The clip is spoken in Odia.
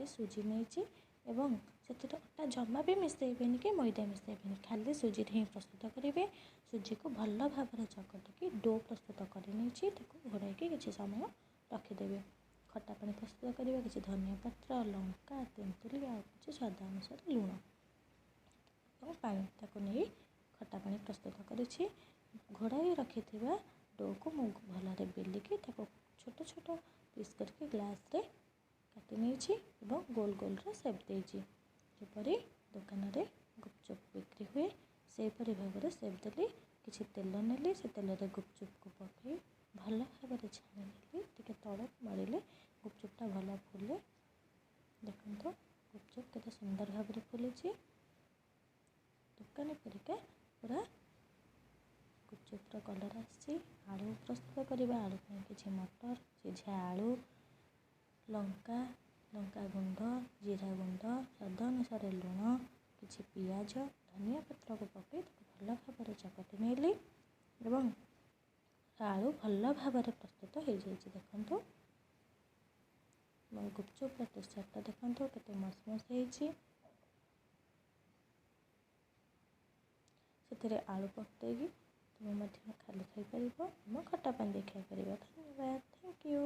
କିଛି ସୁଜି ନେଇଛି ଏବଂ ସେଥିରେ ଅଟା ଜମା ବି ମିଶାଇବେନି କି ମଇଦା ମିଶାଇବେନି, ଖାଲି ସୁଜିରେ ହିଁ ପ୍ରସ୍ତୁତ କରିବେ। ସୁଜିକୁ ଭଲ ଭାବରେ ଚକଟିକି do ପ୍ରସ୍ତୁତ କରିନେଇଛି। ତାକୁ ଘୋଡ଼ାଇକି କିଛି ସମୟ ରଖିଦେବେ। ଖଟା ପାଣି ପ୍ରସ୍ତୁତ କରିବା, କିଛି ଧନିଆ ପତ୍ର, ଲଙ୍କା, ତେନ୍ତୁଲି ଆଉ କିଛି ସ୍ୱାଦ ଅନୁସାରେ ଲୁଣ ଏବଂ ପାଣି, ତାକୁ ନେଇ ଖଟା ପାଣି ପ୍ରସ୍ତୁତ କରିଛି। ଘୋଡ଼ାଇ ରଖିଥିବା ଡୋକୁ ମୁଁ ଭଲରେ ବେଲିକି ତାକୁ ଛୋଟ ଛୋଟ ପିସ୍ କରିକି ଗ୍ଲାସ୍ରେ କାଟି ନେଇଛି ଏବଂ ଗୋଲ ଗୋଲର ସେପ୍ ଦେଇଛି। ଯେପରି ଦୋକାନରେ ଗୁପଚୁପ୍ ବିକ୍ରି ହୁଏ, ସେହିପରି ଭାବରେ ସେପ୍ ଦେଲି। କିଛି ତେଲ ନେଲି, ସେ ତେଲରେ ଗୁପଚୁପ୍କୁ ପକାଇ ଭଲ ଭାବରେ ଛାଣିନେଲି। ଟିକେ ତଳକୁ ମାରିଲେ ଗୁପଚୁପ୍ଟା ଭଲ ଫୁଲେ। ଦେଖନ୍ତୁ, ଗୁପଚୁପ୍ କେତେ ସୁନ୍ଦର ଭାବରେ ଫୁଲିଛି। ଦୋକାନୀ ପରିକା ପୁରା ଗୁପଚୁପ୍ର କଲର୍ ଆସିଛି। ଆଳୁ ପ୍ରସ୍ତୁତ କରିବା। ଆଳୁ ପାଇଁ କିଛି ମଟର, ସିଝା ଆଳୁ, ଲଙ୍କା, ଲଙ୍କା ଗୁଣ୍ଡ, ଜିରା ଗୁଣ୍ଡ, ସ୍ୱାଦ ଅନୁସାରେ ଲୁଣ, କିଛି ପିଆଜ, ଧନିଆ ପତ୍ରକୁ ପକାଇ ତାକୁ ଭଲ ଭାବରେ ଚକଟି ନେଲି ଏବଂ ଆଳୁ ଭଲ ଭାବରେ ପ୍ରସ୍ତୁତ ହେଇଯାଇଛି ଦେଖନ୍ତୁ। ଏବଂ ଗୁପଚୁପ୍ର ଟେକ୍ସଚର୍ଟା ଦେଖନ୍ତୁ, କେତେ ମସମସ ହେଇଛି। ସେଥିରେ ଆଳୁ ପକାଇକି ତୁମେ ମଧ୍ୟ ଖାଲି ଖାଇପାରିବ ଏବଂ ଖଟା ପାଣି ଦେଇ ଖାଇପାରିବ। ଧନ୍ୟବାଦ, thank you.